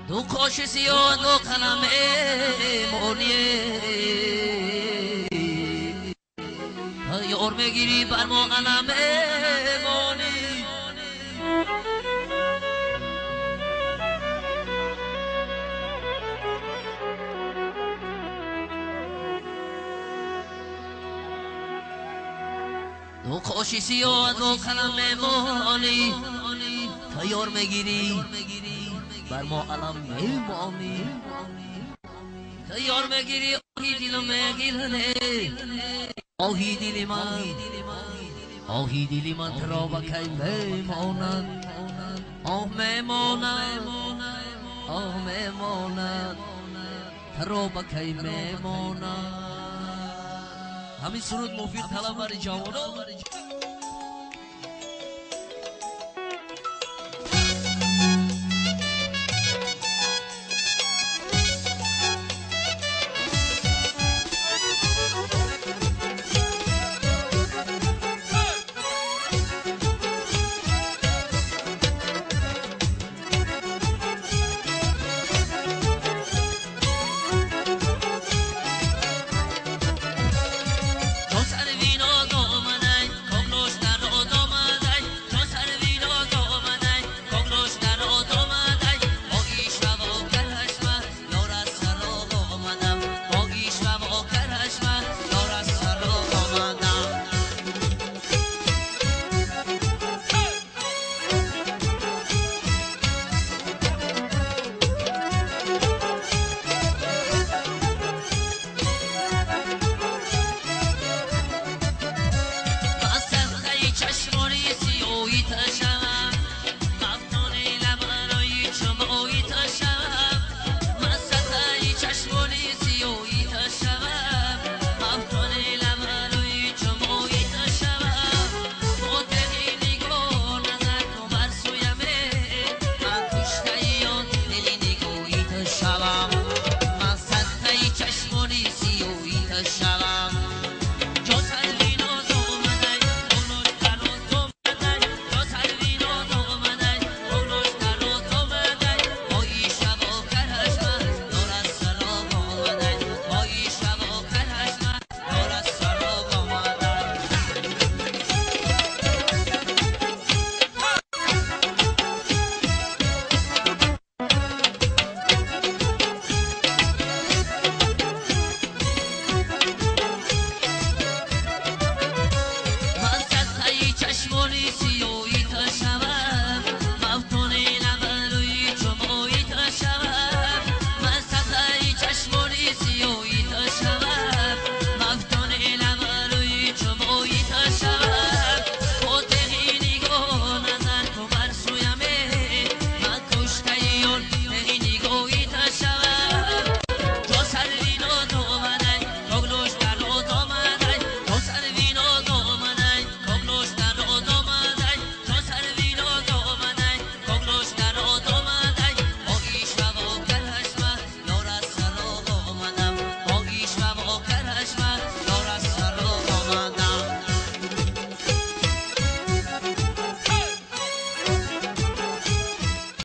Ду қоши сиёҳ, ду қалам мемонӣ. Ёр мегирӣ, бар мо алам мемонӣ. Ду қоши сиёҳ, ду қалам мемонӣ. Тайёр мегирӣ, бар мо алам мемонӣ. Тайёр мегирӣ, оҳи дилам мегиране. Оҳи дили ман, оҳи дили ман туро ба кай мемонад. Оҳ мемонад, оҳ мемонад, туро ба кай мемонад. Ҳамин суруд муфиқ талаб барои ҷавонон.